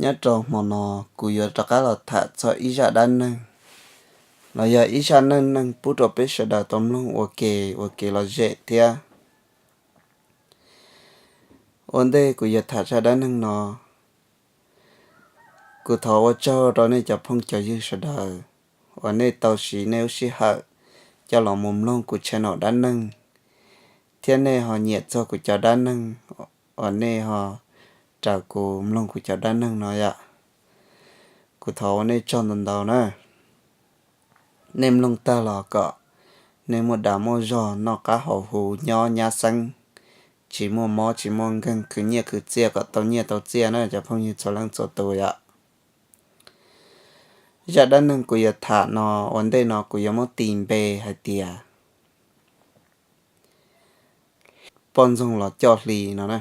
Nyob rau hmo no kuv yuav rov qab los tham txog ib zaj dab neeg, los yog ib zaj neej neeg pub rau peb sawv daws tau mloog ua ke, ua kev lom zem thiab. Ua ntej kuv yuav tham zaj dab neeg no, kuv thov ua tsaug rau nej cov phooj cov ywg sawv daws uas nej tau siv nej lub sij hawm coj los mus mloog kuv channel dab neeg, thiab nej ho nyiam txog kuv cov dab neeg uas nej ho raws kuv mloog kuv cov dab neeg no yom. Kuv thov ua nej tsaug ntau ntau na. Nej mloog tag los kom nej muaj dag muaj zog, noj qab haus huv, nyob nyab xeeb, tsis muaj mob tsis muaj nkeeg, khwv nyiaj khwv txiaj kom tau nyiaj tau txiaj na cov phooj ywg txhua leej txhua tus yom. Zaj dab neeg kuv yuav tham no, ua ntej no kuv yuav muab tis npe hais tias poj ntxoog los coj hli no na.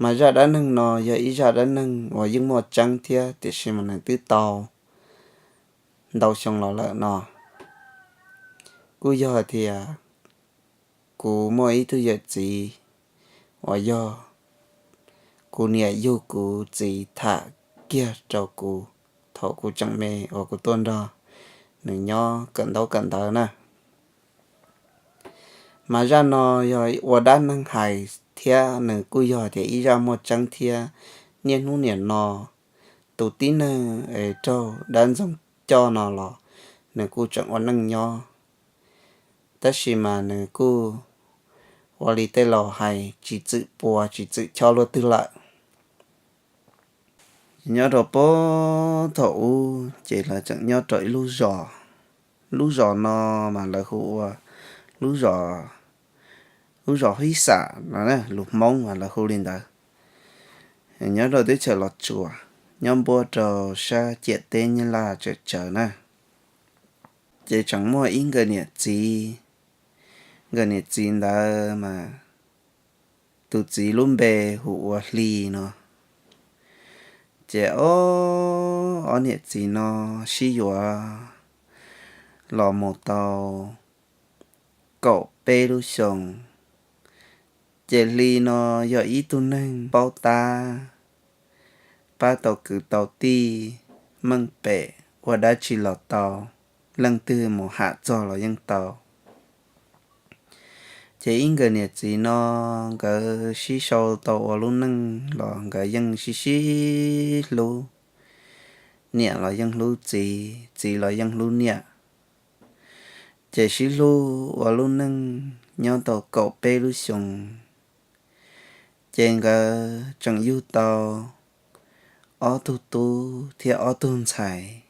Mas zaj dab neeg no yog ib zaj dab neeg uas yeej muaj tseeb thiab, tiam sis mas nws twb tau ntau xyoo los lawm no. Kuj yog hais tias kuv muaj ib tug yawm txiv uas yog kuv niam yug kuv txiv tham kiag rau kuv thaum kuv tseem me uas kuv tuaj nrog nws nyob kawm ntaub kawm ntawv na. Mas zaj no yog ua dab neeg hais thiab nws kuj yog tias ib zaj muaj tseeb thiab niaj hnub niam no tus tib neeg es raug dab ntxoog coj no los nws kuj tseem ua neej nyob, tab sis mas nws kuj ua li tej laus hais tsis txwm pua tsis txwm chob luaj twg lawm. Nyob rau puag thaum ub ces lawv tseem nyob rau ib lub zos. Lub zos no mas lawv hu ua lub zos, lub zos Hib Xam no, lus Hmoob mas lawv hu li ntawd. Nyob rau teb chaws Los Tsuas, nyob npuab rau sab ciam teb Nyab Laj tsawv tsawv na. Ces tseem muaj ib nkawd niam txiv, nkawd niam txiv ntawd mas tus txiv lub npe hu ua Hli no. Ces ob, ob niam txiv no sib yuav los mus tau kaum peb lub xyoos. Ces Hli no yog ib tug neeg paub tab, pab tau kwv tau tij, meej pem ua dab tsi los tau, leej twg mus ham txog los yeej tau. Ces ib nkawd niam txiv no nkawd sib sau tau ua lub neej los nkawd yeej sib sib hlub, niam los yeej hlub txiv, txiv los yeej hlub niam. Ces sib hlub ua lub neej nyob tau kaum peb lub xyoos, ces nkawd tseem yug tau ob tug tub thiab ob tug ntxhais.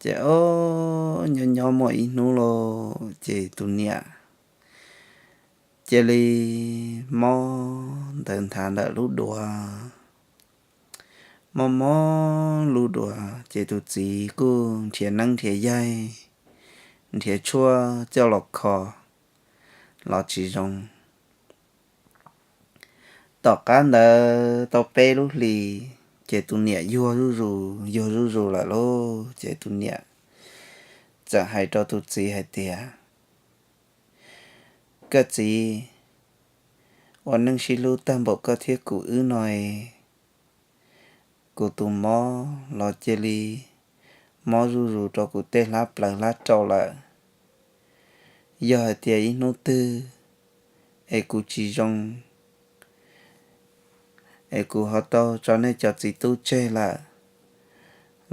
Ces ob, nyob nyob muaj ib hnub lauj, ces tus niam cia li mob ntawd nthav ntawm lub duav. Mob mob lub duav ces tus txiv kuj nrhiav neeb nrhiav yaig, nrhiav tshuaj coj los kho los tsis zoo. Tom qab ntawd tau peb lub hlis, ces tus niam yuag zuj zus, yuag zuj zus lawm lauj, ces tus niam txawm hais rau tus txiv hais tias, koj txiv, ua neej sib hlub tag npaum koj thiab kuv wb no, kuv tus mob los cia li mob zuj zus rau kuv tej hlab plaws hlab rau lawm. Yog hais tias ib hnub twg es kuv tsis zoo, es kuv ho tau tso nej cov txiv tub tseg lawm,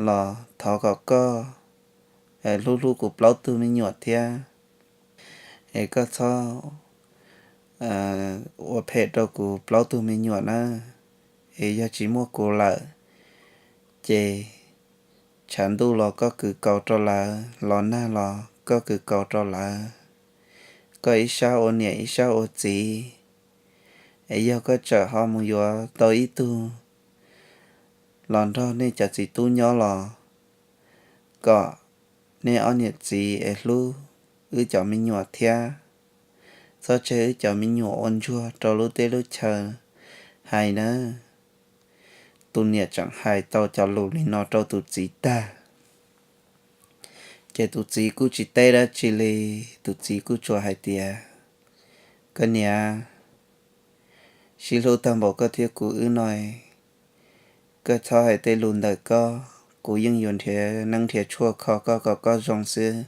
los thov kom koj hlub hlub kuv plaub tug me nyuam thiab, es koj txhob ua phem rau kuv plaub tug me nyuam na. Es yog tsis muaj kuv lawm, ces tshav ntuj los koj kwv kaus rau lawv, los nag los koj kwv kaus rau lawv, koj ib sab ua niam ib sab ua txiv. Es yog koj txawm ho mus yuav tau ib tug los nrog nej cov txiv tub nyob los, kom nej ob niam txiv es hlub wb cov me nyuam thiab, txhob tseg wb cov me nyuam ua ntsuag rau lub teb lub chaw hais nawb. Tus niam tseem hais tau cov lus li no rau tus txiv tag, ces tus txiv kuj tsis teb dab tsi li. Tus txiv kuj tsuas hais tias, koj niam, sib hlub tag npaum koj thiab kuv wb no, koj txhob hais tej lus ntawm koj, kuv yeej yuav nrhiav neeb nrhiav tshuaj kho koj kom koj zoo xwb.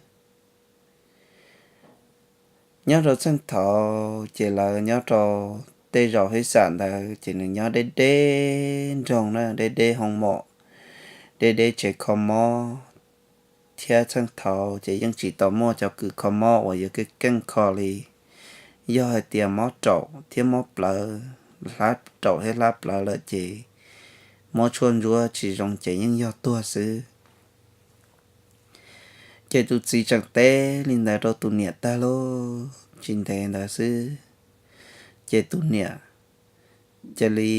Nyob rau txheej thaud ces lawv nyob rau tej zos hib xam ntawd ces nws nyob deb deb nroog na, deb deb hoo mom, deb deb tsev kho mob, thiab txheej thaud ces yeej tsis tau muaj cov kws kho mob uas yuav keej keej kho li. Yog hais tias mob raum thiab mob plawv, hlab raum thiab hlab plawv lawm ces muab tshuaj ntsuab tsis zoo ces yeej yog tuag xwb. Ces tus txiv tseem teb li ntawd rau tus niam tag lub tsis ntev ntawd xwb, ces tus niam cia li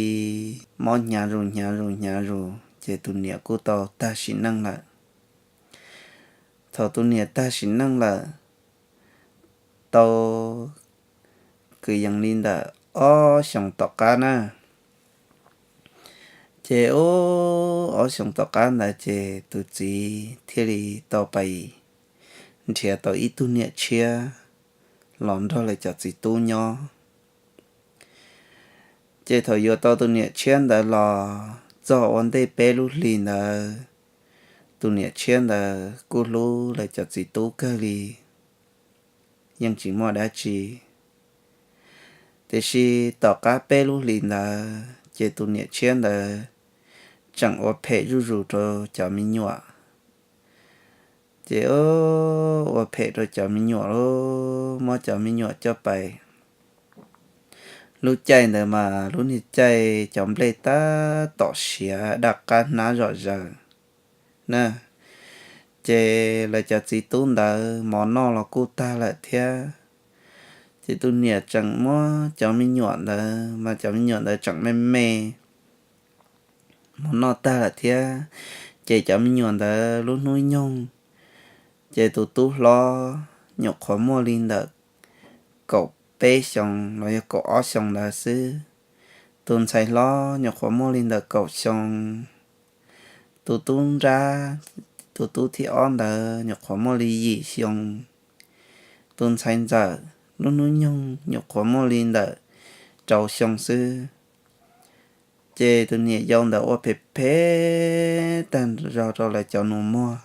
mob hnyav zus hnyav zus hnyav zus ces tus niam kuj tau tag sim neej lawm. Thaum tus niam tag sim neej lawm tau kwv yees li ntawm ob xyoos tom qab na, ces ub ob xyoos tom qab ntawd ces tus txiv thiaj li tau pais nrhiav tau ib tug niam tshiab los nrog lawv cov txiv tub nyob. Ces thaum yuav tau tus niam tshiab ntawd los txog ua ntej peb lub hlis ntawd, tus niam tshiab ntawd kuj hlub lawv cov txiv tub kawg li, yeej tsis muaj dab tsi. Tiam sis tom qab peb lub hlis ntawd ces tus niam tshiab ntawd tseem ua phem zuj zus rau cov me nyuam. Ces ua phem rau cov me nyuam lub, muab cov me nyuam coj pais. Lub caij ntawd mas lub niag caij cov nplej tab tom siav daj qab hnab zom zaws na, ces lawv cov txiv tub ntawd mov noj los kuj tag lawm thiab. Ces tus niam tseem muab cov me nyuam ntawd mas cov me nyuam ntawd tseem me me, mov noj tag lawm thiab. Ces cov me nyuam ntawd lub hnub nyoog ces tus tub hlob nyuam qhuav muaj li ntawm kaum peb xyoos los yog kaum ob xyoos ntawd xwb. Tus ntxhais hlob nyuam qhuav muaj li ntawm kaum xyoo. Tus tub nrab, tus tub thib ob ntawd nyuam qhuav muaj li yim xyoo. Tus ntxhais ntxawm lub hnub nyoog nyuam qhuav muaj li ntawm rau xyoo xwb. Ces tus niam yau ntawd ua phem phem tag zog rau lawv cov nus muag,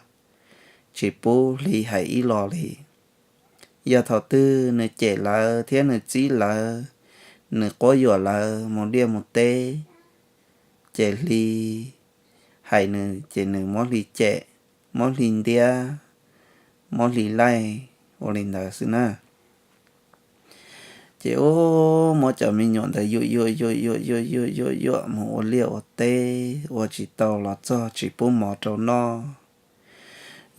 tsis pub hli hais ib los li. Yog thaum twg nws cem lawv thiab nws txib lawv, nws quab yuam lawv mus liaj mus teb, ces hli hais nws ces nws muab hli cem, muab hli ntiab, muab hli laij ua li ntawd xwb na. Ces ub muab cov me nyuam ntawd yuam yuam yuam yuam yuam yuam yuam yuam mus ua liaj ua teb ua tsis tau los txog tsis pub mov rau noj,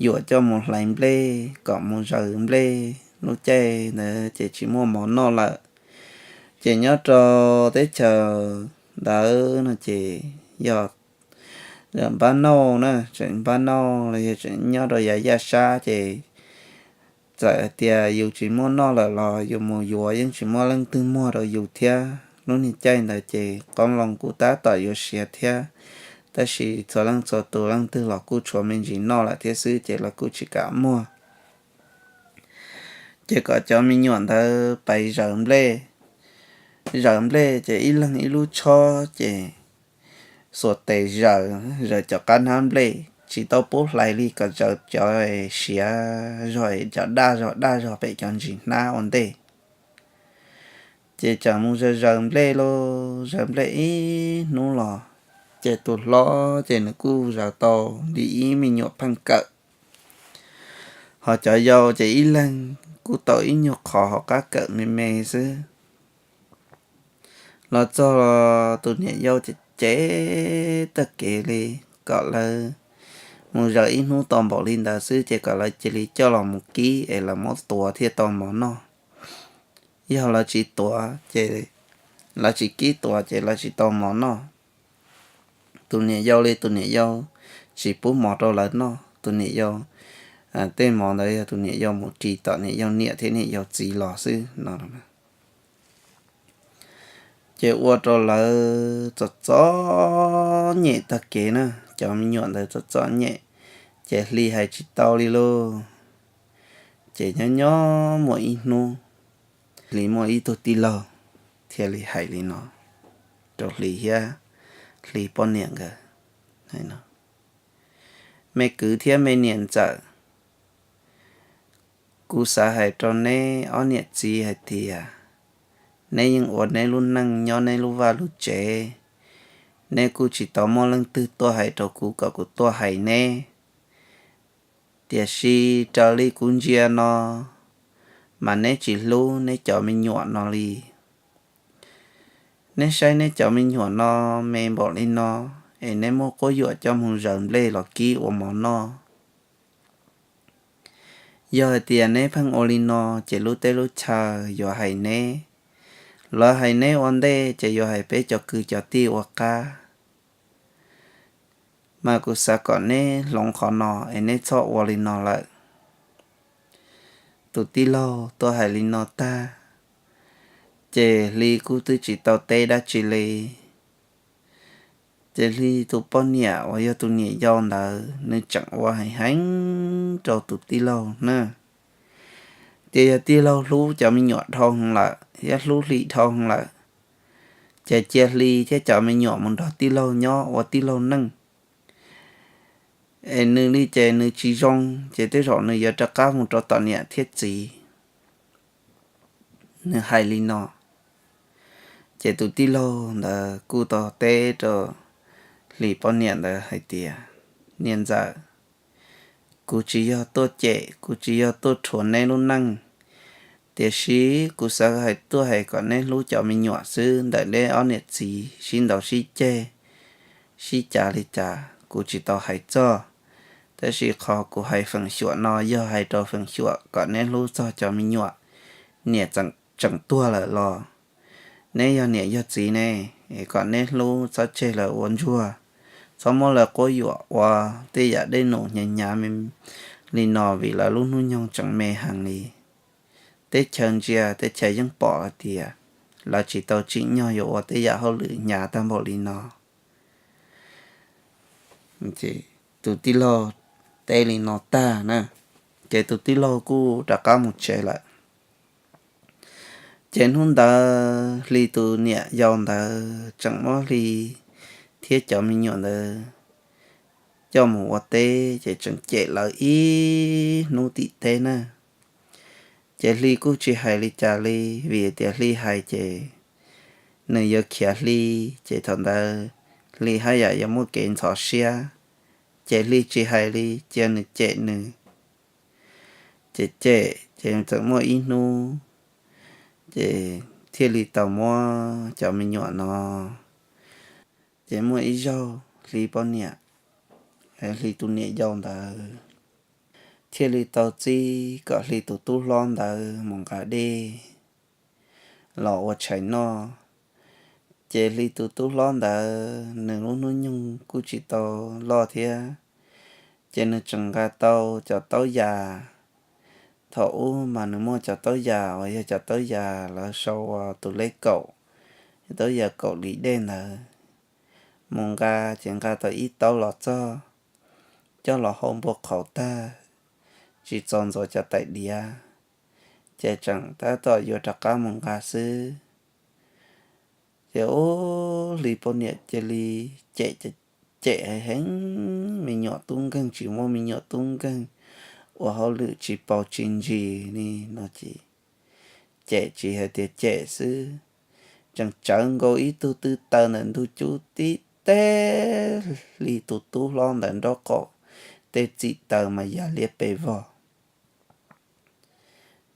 yuam coj mus hlais nplej kom mus zaws nplej. Lub caij ntawd ces tsis muaj mov noj lawm. Ces nyob rau teb chaws ntawd no ces yog npab nauj na, tseem npab nauj los yog tseem nyob rau yav yaj sab ces txawm hais tias yus tsis muaj noj lawm los yus mus yuav yeej tsis muaj leej twg muag rau yus thiab. Lub niag caij ntawd ces qoob loo kuj tab tom yuav siav thiab, tab sis txhua leej txhua tus leej twg los kuj tshuav me ntsis noj lawm thiab xwb ces lawv kuj tsis kam muag. Ces kom cov me nyuam ntawd pais zaws nplej. Zaws nplej ces ib leeg ib lub tshob ces xuas tes zaws, zaws cov qab hnab nplej tsis tau pub hlais li, kom zaws cov siav zog, cov daj zog daj zog pem cov ntsis hnab ua ntej. Ces tseem mus zaws zaws nplej lauj, zaws nplej ib hnub los, ces tus hlob ces nws kuj zaws tau li ib me nyuam pheej kawm, ho cov yau ces ib leeg kuj tau ib nyuag qhov hauv qab kawm me me xwb. Los txog tus niam yau ces cem tag kev li, kom lawv mus zaws ib hnub tau npaum li ntawd xwb ces kom lawv cia li coj los mus kib es lawv muab tuav thiaj tau mov noj. Yog lawv tsis tuav ces, lawv tsis kib tuav ces lawv tsis tau mov noj. Tus niam yau li tus niam yau tsis pub mov rau lawv noj, tus niam yau, tej mov ntawd yog tus niam yau mus ris tom niam yau niam thiab niam yau txiv los xwb no. Ces ua rau lawv txom txom nyem tag kev na, cov me nyuam ntawd txom txom nyem, ces hli hais tsis tau li lauj. Ces nyob nyob muaj ib hnub, hli muaj ib tug tij laug thiaj li hais li no, rau Hli thiab Hli poj niam nkawd. Me kwv thiab me niam ntxawm, kuv xav hais rau neb ob niam txiv hais tias neb yeej ua neb lub neej nyob neb lub vaj lub tsev, neb kuj tsis tau muaj leej twg tuaj hais rau kuv kom kuv tuaj hais neb. Tiam sis raws li kuv ntsia no mas neb tsis hlub neb cov me nyuam no li. Neb saib neb cov me nyuam no me npaum li no, es neb muab quab yuam coj mus zaws nplej los kib ua mov noj. Yog hais tias neb pheej ua li no ces lub teb lub chaw yuav hais neb, lawv hais neb ua ntej ces yuav hais peb cov kwv cov tij ua qab. Mas kuv xav kom neb hloov qhov no es neb txhob ua li no lawm. Tus tij laug tuaj hais li no tag, ces Hli kuj twb tsis tau teb dab tsi li. Ces Hli tus poj niam uas yog tus niam yau ntawd nws tseem ua heev heev rau tus tij laug na. Ces yog tij laug hlub cov me nyuam dhau heev lawm thiab hlub Hli dhau heev lawm, ces cia Hli thiab cov me nyuam mus nrog tij laug nyob ua tij laug neej. Es nws li ces nws tsis zoo, ces tej zaum nws yuav rov qab mus rau tom niam thiab txiv. Nws hais li no, ces tus tij laug ntawd kuj tau teb rau Hli poj niam ntawd hais tias, niam ntxawm, kuv tsis yog tuaj cem, kuv tsis yog tuaj rhuav neb lub neej, tiam sis kuv xav hais tuaj hais kom neb hlub cov me nyuam xwb ntawm neb ob niam txiv sib ntaus sib ceg, sib cav li cas kuv tsis tau hais txog. Tab sis qhov kuv hais feem xyuam no yog hais rau feem xyuam kom neb hlub txog cov me nyuam. Niam tseem tuag lawm los neb yog niam yog txiv ne, es kom neb hlub txhob tseg lawv ua ntsuag, txhob muab lawv quab yuam ua tej yam dej num hnyav hnyav li no vim lawv lub hnub nyoog tseem me heev li. Teb chaws ntsia teb chaws yeej pom hais tias lawv tsis tau tsim nyog yuav ua tej yam hauj lwm hnyav tag npaum li no. Tus tij laug teb li no tag na, ces tus tij laug kuj rov qab mus tsev lawm. Ces hnub ntawd Hli tus niam yau ntawd tseem muab Hli thiab cov me nyuam ntawd coj mus ua teb, ces tseem cem lawv ib hnub tim teb na. Ces Hli kuj tsis hais li cas li, vim tias Hli hais ces nws yuav khiav Hli, ces thaum ntawd Hli haj yam yuav muaj kev ntxhov siab. Ces Hli tsis hais li, cia nws cem nws. Ces cem ces txawm muaj ib hnub, ces thiaj li tau muab cov me nyuam no. Ces muaj ib zaug Hli poj niam, Hli tus niam yau ntawd thiaj li tau txib kom Hli tus tub hlob ntawd mus nqa dej los ua tshais noj. Ces Hli tus tub hlob ntawd nws lub hnub nyoog kuj tsis tau loj thiab, ces nws tseem nqa tau cov taub yas. Thaum ub mas nws muaj cov taub yas uas yog cov taub yas lawv sau ua tus lej kaum, taub yas kaum li dej ntawd. Mus nqa ces nqa tau ib taub los txog, coj los hau npua qhauv tag, tsis txaus ntxuav cov tais diav, ces tseem tab tom yuav rov qab mus nqa xwb. Ces ub, Hli poj niam cia li cem, cem heev heev, me nyuam tub nkeeg tsis muaj me nyuam tub nkeeg, ua hauj lwm tsis paus tsis ntsis li no ces cem tsis hais tias cem xwb, tseem tsawv nkaus ib tug tw taws ntawm ntug cub tib teb Hli tus tub hlob ntawd nraub qaum, tej txim taws mas ya liab pes vog.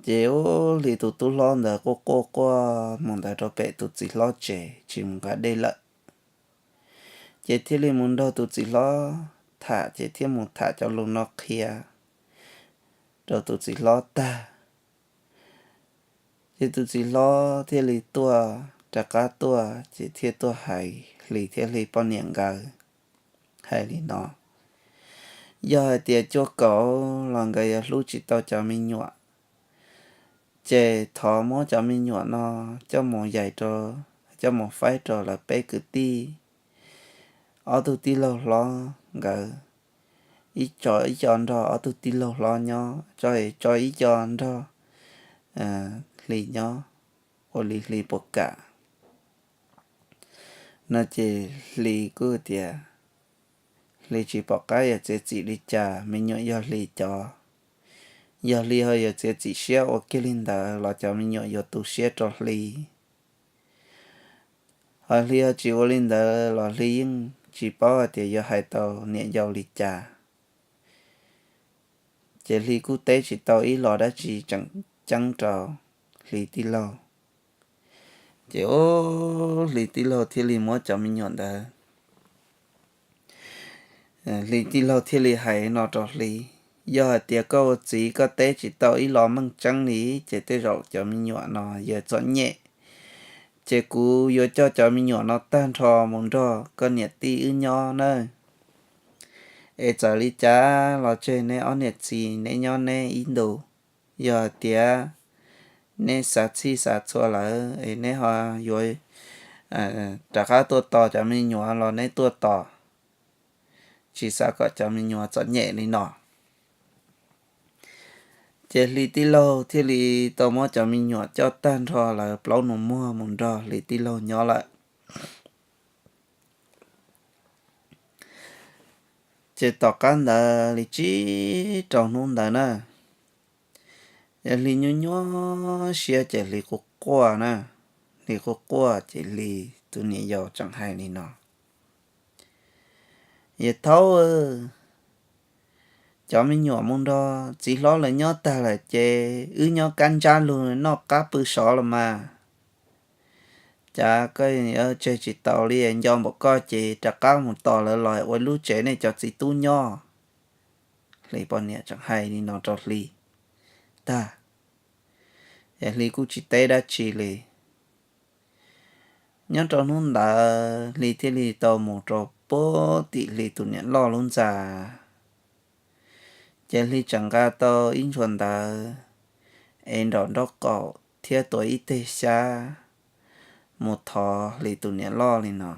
Ces ub, Hli tus tub hlob ntawd quaj quaj quaj mus ntawd rau pem tus txiv hlob tsev tsis mus nqa dej lawm. Ces thiaj li mus nrog tus txiv hlob tham, ces thiaj mus tham cov lus no qhia rau tus txiv hlob tag. Ces tus txiv hlob thiaj li tuaj, rov qab tuaj ces thiaj tuaj hais Hli thiab Hli poj niam nkawd hais li no: Yog hais tias cuaj kaum los nkawd yuav hlub tsis tau cov me nyuam, ces thov muab cov me nyuam no coj mus yaim rau, coj mus faib rau lawv peb kwv tij, ob tug tij laug hlob nkawd, ib co, ib co nrog ob tug tij laug hlob nyob, tso, tso ib co nrog Hli nyob, ua li Hli puas kam. No ces Hli kuj tias Hli tsis pom qab yuav txiav txim li cas, me nyuam yog Hli cov. Yog Hli ho yuav txiav txim siab ua kiag li ntawd los cov me nyuam yuav tu siab rau Hli. Ho Hli ho tsis ua li ntawd los Hli yeej tsis paub hais tias yuav hais tau niam yau li cas. Ces Hli kuj teb tsis tau ib los dab tsi tseem ceeb rau Hli tij laug. Ces ub, Hli tij laug thiaj li muab cov me nyuam ntawd, Hli tij laug thiaj li hais no rau Hli, yog hais tias koj ua txiv koj teb tsis tau ib los meej tseeb li, ces tej zaum cov me nyuam no yuav txom nyem. Ces kuv yuav coj cov me nyuam no tag nrho mus nrog koj niam tij wb nyob nawb. Es txawm li cas los tseg neb ob niam txiv neb nyob neb ib ntus. Yog hais tias neb xav txhij xav txhua lawm es neb ho yuav rov qab tuaj tos cov me nyuam los neb tuaj tos, tsis xav kom cov me nyuam txom nyem li no. Ces Hli tij laug thiaj li tau muab cov me nyuam coj tag nrho lawv plaub nus muag mus nrog Hli tij laug nyob lawm. Ces tom qab ntawd li tsib rau hnub ntawd na, yog Hli nyuaj nyuaj siab ces Hli quaj quaj na, Hli quaj quaj ces Hli tus niam yau tseem hais li no, Yawg Thaub, cov me nyuam mus nrog txiv hlob lawv nyob tag lawm ces wb nyob kab ntsab lug noj qab pw sov los mas. Cas koj yuav tseg tsis taus li, nco npaum koj ces rov qab mus tos lawv los ua lub tsev nej cov txiv tub nyob. Hli poj niam tseem hais li no rau Hli tag, es Hli kuj tsis teb dab tsi li. Nyob rau hnub ntawd Hli thiaj li tau mus rau puag tim Hli tus niam loj lub ntxa. Ces Hli tseem nqa tau ib ntshua ntawv es nraum nraub qaum thiab tua ib teg xyab mus thov Hli tus niam loj li no.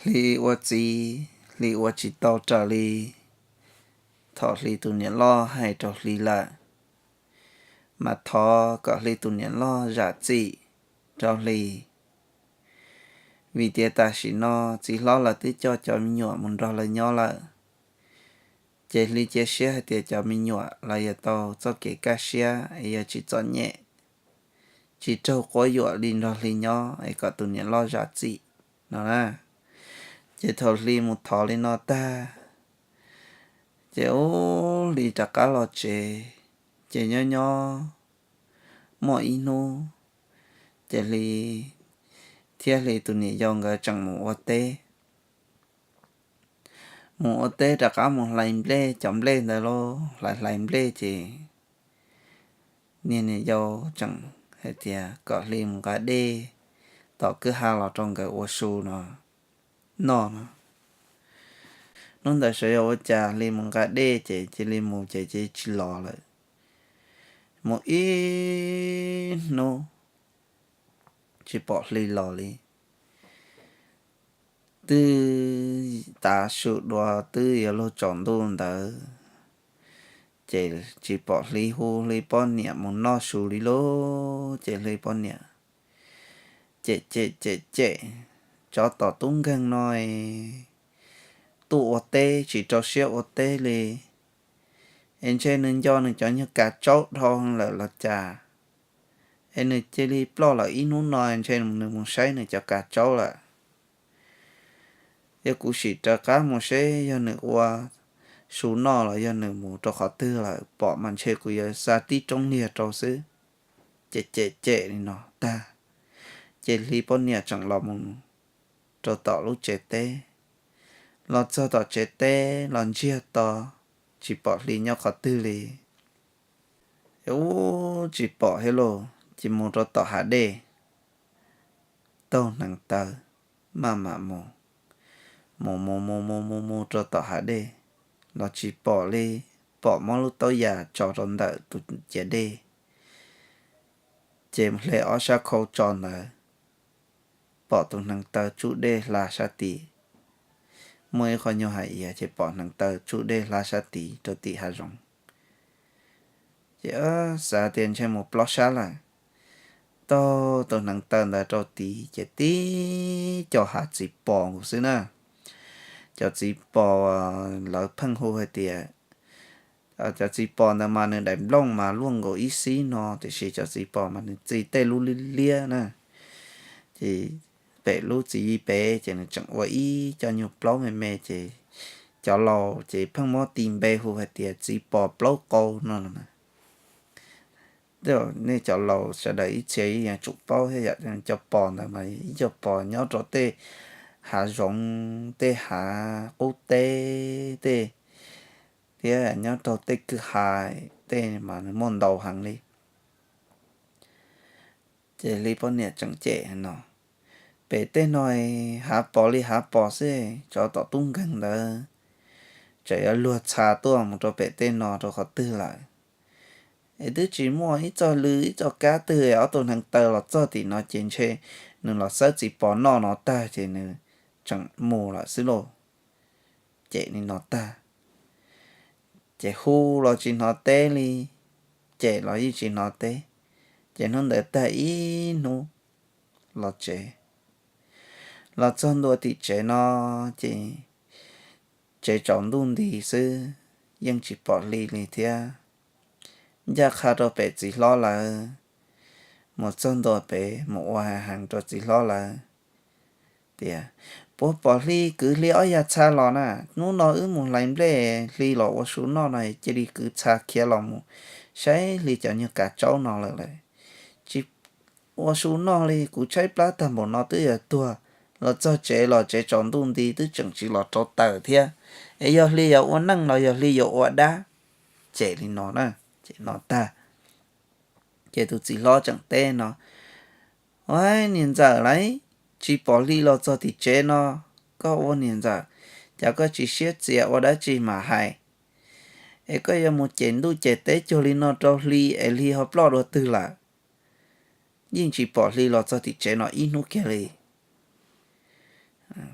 Hli ua txiv Hli ua tsis tau raws li thaum Hli tus niam loj hais rau Hli lawm, mas thov kom Hli tus niam loj zam txim rau Hli. Vim tias tam sim no txiv hlob lawv twb coj cov me nyuam mus nrog lawv nyob lawm, ces Hli cia siab hais tias cov me nyuam lawv yuav tau txoj kev kaj siab es yuav tsis txom nyem, tsis raug quab yuam li nrog Hli nyob es kom tus niam loj zam txim no na. Ces thaum Hli mus thov li no tag, ces ub Hli rov qab los tsev, ces nyob nyob muaj ib hnub, ces Hli thiab Hli tus niam yau nkawd tseem mus ua teb. Mus ua teb rov qab mus hlais nplej, cov nplej ntawd los hlais hlais nplej ces niag niam yau tseem hais tias kom Hli mus nqa dej tom kwj ha los rau nkawd ua su no noj no. Hnub ntawd xyov yog ua cas Hli mus nqa dej ces cia li mus ces cia tsis los lawm. Mus ib hnub tsis pom Hli los li. Twb tav su dua twb yuav luag tsaus ntuj ntawd, ces tsis pom Hli, hu Hli poj niam mus noj su li lauj. Ces Hli poj niam cem cem cem cem, tsov tom tub nkeeg no tuaj ua teb tsis rau siab ua teb li, es ntshe nws nco nws cov nyuag kav tsaub dhau lawm los cas, es nws cia li ploj lawm ib hnub no ntshe nws mus saib nws cov kav tsaub lawm. Yog kuv sim rov qab mus seb yog nws ua su noj los yog nws mus rau qhov twg lawm, pom mas ntshe kuv yuav xa tib roob niag rau xwb. Ces cem cem li no tag, ces Hli poj niam tseem los mus rau tom lub tsev teb. Los txog tom tsev teb los ntsiag to, tsis pom Hli nyob qhov twg li. Ub, tsis pom thiab lauj, ces mus rau tom hav dej, taug hneev taw maj mam mus, mus mus mus mus mus mus rau tom hav dej los tsis pom li, pom muab lub taub yas tso rau ntawm tus ciav dej, ces hle ob sab khau tso ntawd, pom tus hneev taw tsuj dej hla sab tid. Muaj ib qho nyuag hav iav ces pom hneev taw tsuj dej hla sab tid rau tim hav zoov. Ces xav tias ntshe mus plob sab lawm, taug tus hneev taw ntawd rau tid ces tib co hav txiv pos nkaus xwb na. Cov txiv pos lawv pheej hu hais tias, cov txiv pos ntawd mas nws daim nplooj mas luaj nkaus ib xib no, tiam sis cov txiv pos mas nws txi tej lub liab liab na. Ces pem lub txiv yig pem ces nws tseem ua ib co nyuag plaub me me, ces cov laus ces pheej muab tis npe hu hais tias txiv pos plaub qau no na. Nej cov laus sawv daws ib txhia yeej yuav tsum paub thiab, yam cov pos ntawd mas ib co pos nyob rau tej hav zoov, tej hav qub teb, tej, thiab nyob rau tej kwj ha, tej mas nws muaj ntau heev li. Ces Hli poj niam tseem cem no, pem tej no hav pos li hav pos xwb, tsov tom tub nkeeg ntawd tseem yuav luag txha tuaj mus rau pem tej no rau qhov twg lawm? Es twb tsis muaj ib txoj lw ib txoj kab twg, ob tug hneev taw los txog tim no ces ntshe nws los xawb txiv pos noj no tag ces nws tseem mus lawm xwb lauj. Cem li no tag, ces hu los tsis hnov teb li, cem los yeej tsis hnov teb. Ces hnub ntawd tag ib hnub los tsev, los txog ntua tim tsev no ces tsev tsaus ntuj nti xwb, yeej tsis pom Hli li thiab. Ncaj qha rau pem txiv hlob lawv, mus txog ntua pem mus ua heev rau txiv hlob lawv tias, puas pom Hli, kwv Hli ob yas txha los na, hnub no wb mus hlais nplej Hli los ua su noj no cia li kwv txha khiav los mus saib Hli cov nyuag kav tsaub no lawm lauj. Tsis ua su noj li, kuv tshaib plab tag npaum no twb yuav tuag, los txog tsev los tsev tsaus ntuj nti twb tseem tsis los rau taws thiab. Es yog Hli yuav ua neej los yog Hli yuav ua dab? Cem li no na, cem no tag ces tus txiv hlob tseem teb no, ua niam ntxawm lauj, tsis pom Hli los txog tim tsev no, koj ua niam ntxawm, cas koj tsis siab txias ua dab tsi mas hais? Es koj yuav mus cem ntuj cem teb cuag li no rau Hli es Hli ho ploj dua twg lawm? Yeej tsis pom Hli los txog tim tsev no ib hnub kiag li.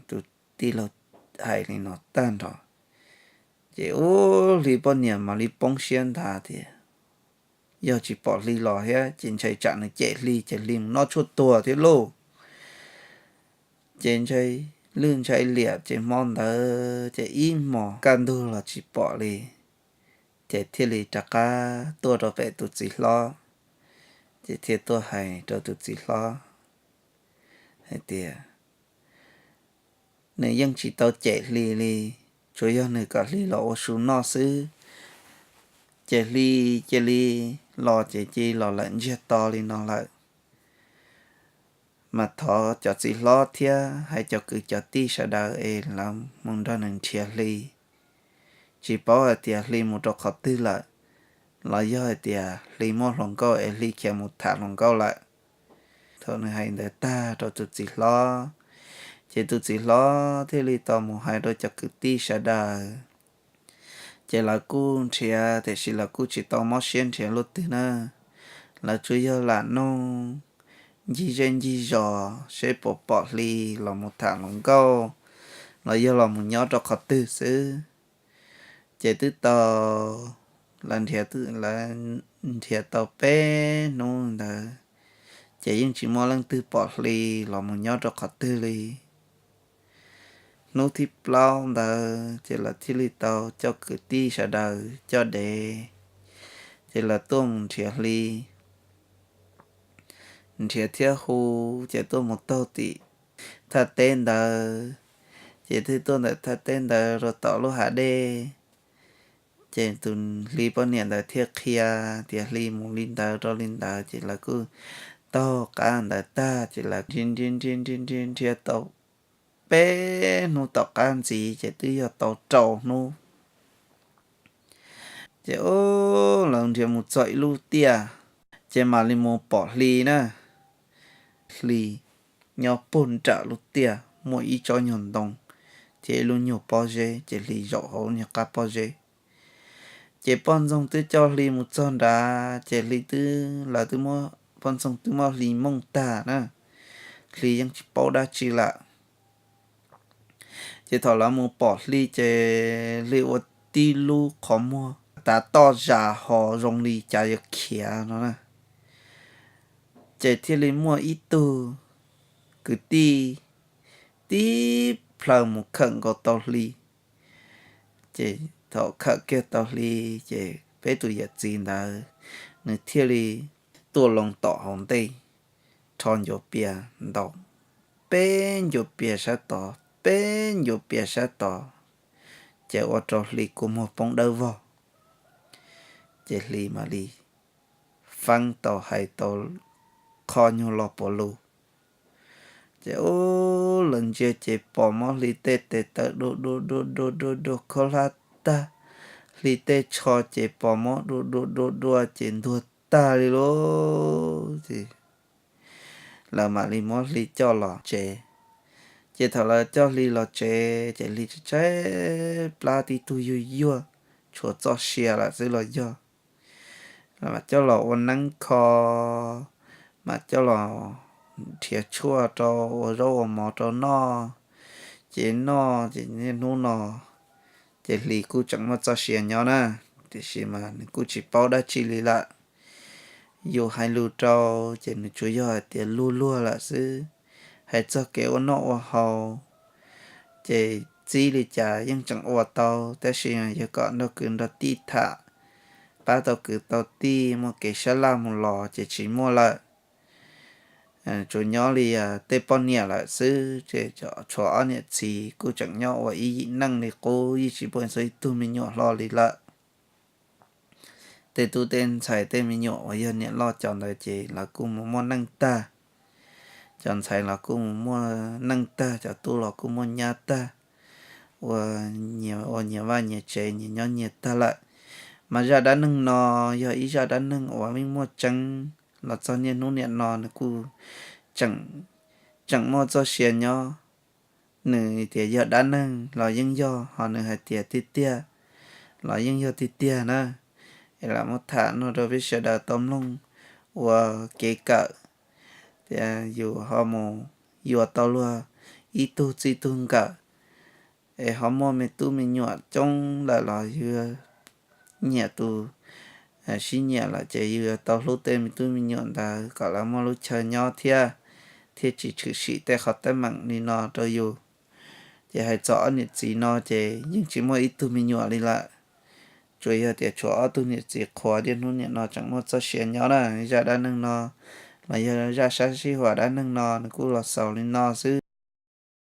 Tus tij laug hais li no tag nrho ces ub Hli poj niam mam li poob siab ntag tias, yog tsis pom Hli los thiab ces ntshai tsam nws cem Hli ces Hli mus noj tshuaj tuag thiab lauj. Ces ntshai lwj ntshai liam ces hmo ntawd ces ib hmos kaj ntug los tsis pom li. Ces thiaj li rov qab tuaj rau pem tus txiv hlob, ces thiaj tuaj hais rau tus txiv hlob hais tias nws yeej tsis tau cem Hli li, tsuas yog nws kom Hli los ua su noj xwb. Ces Hli cia li los ces cia li los lawm ntsiag to li no lawm. Mas thov cov txiv hlob thiab hais cov kwv cov tij sawv daws es lawv mus nrog nws nrhiav Hli. Tsis paub hais tias Hli mus rau qhov twg lawm, los yog hais tias Hli muaj hluas nkauj es Hli khiav mus tham hluas nkauj lawm. Thaum nws hais ntawd tag rau tus txiv hlob, ces tus txiv hlob thiaj li tau mus hais rau cov kwv tij sawv daws. Ces lawv kuj nrhiav tiam sis lawv kuj tsis tau mob siab nrhiav luaj twg na. Lawv tsuas yog lam noog ncig zej ncig zos seb puas pom Hli los mus tham hluas nkauj los yog los mus nyob rau qhov twg xwb. Ces twb tau, lawv nrhiav, lawv nrhiav tau peb hnub ntawd, ces yeej tsis muaj leej twg pom Hli los mus nyob rau qhov twg li. Hnub thib plaub ntawd ces lawv thiaj li tau coj kwv tij sawv daws coj dev, ces lawv tuaj mus nrhiav Hli. Nrhiav thiab hu, ces tuaj mus taug tim thaj teb ntawd, ces twb tuaj ntawm thaj teb ntawd rau tom lub hav dej. Ces tus Hli poj niam ntawd thiaj qhia tias Hli mus li ntawd rau li ntawd, ces lawv kuj taug qab ntawd tag, ces lawv nrhiav nrhiav nrhiav nrhiav nrhiav tau peb hnub tom qab ntxiv, ces twb yog tau rau hnub. Ces lawv nrhiav mus txog ib lub tiaj, ces mam li mus pom Hli na. Hli nyob puag nram lub tiaj muaj ib tsob nyuag ntoo thiab ib lub nyuag pob zeb, ces Hli zaum hauv nyuag qab pob zeb. Ces poj ntxoog twb coj Hli mus txog nrad, ces Hli twb, lawv twb muab, poj ntxoog twb muab Hli mooj tag na, Hli yeej tsis paub dab tsi lawm. Ces thaum lawv mus pom Hli ces Hli ua tib lub qhov muag tav toj zas ho zoo li cas yuav khiav no na. Ces thiaj li muaj ib tug kwv tij tib plhaw mus khawm nkaus tau Hli. Ces thaum khawm kiag tau Hli, ces peb tus yawm txiv ntawd nws thiaj li tuaj loo tom hauv ntej, rho ncuav pias ntaus peb ncuav pias sab tod, peb ncuav pias sab tod, ces ua rau Hli kua muag poob dawb vog. Ces Hli mam li faab tau hais tau qhov nyuag lo puav lus. Ces ub, lawv ntsia ces pom mob Hli tej tes taw dua dua dua dua dua dua khaub hlab tag, Hli tej tsho ces pom mob dua dua dua dua ces ntuag tag li lauj. Ces lawv mam li muab Hli coj los tsev. Ces thaum lawv coj Hli los tsev ces Hli tshaib tshaib plab tib tug yuag yuag, tshuav txoj sia lawm xwb los yog. Lawv mam coj los ua neeb kho, mam coj los nrhiav tshuaj rau ua zaub ua mov rau noj. Ces noj ces niaj hnub no ces Hli kuj tseem muaj txoj sia nyob na, tiam sis mas nws kuj tsis paub dab tsi li lawm. Yus hais lus rau ces nws tsuas yog hais tias luag luag lawm xwb. Hais txog kev ua noj ua haus ces txib li cas yeej tseem ua tau, tab sis yog kom nrog kwv nrog tij tham, pab tau kwv tau tij muaj kev sab laj mus los ces tsis muaj lawm. Tsuas nyob li tej poj niam lawm xwb, ces tshuav ob niam txiv kuj tseem nyob ua ib yim neej li qub, yeej tsis muaj ib tug me nyuam hlo li lawm. Tej tub tej ntxhais tej me nyuam uas yog niam loj cov ntawd ces lawv kuj mus muaj neej tag. Cov ntxhais los kuj mus muaj neej tag, cov tub los kuj muaj nyab tag, ua nyias ua nyias vaj nyias tsev nyias nyob nyias tag lawm. Mas zaj dab neeg no yog ib zaj dab neeg uas yeej muaj tseeb los txog niaj hnub niam no nws kuj tseem muaj txoj sia nyob. Nws tias yog dab neeg los yeej yog, ho nws hais tias tiag tiag los yeej yog tiag tiag na. Es lam muab tham no rau peb sawv daws tau mloog ua kev kawm, tias yus ho mus yuav tau luag ib tug txij tug nkawm, es ho muaj me tub me nyuam coob lawm los yus nyiam tus sib nyiam lawm ces yus yuav tau hlub tej me tub me nyuam ntawd kom lawv muaj lub chaw nyob thiab, thiaj tsis tshwm sim tej qhov teeb meem li no rau yus. Ces hais txog ob niam txiv no ces yeej tsis muaj ib tug me nyuam li lawm. Tsuas yog tias tshuav ob tug niam txiv qhuav niaj hnub niam no tseem muaj txoj sia nyob na. Zaj dab neeg no los yog zaj sab sib huam dab neeg no nws kuj los xaus li no xwb.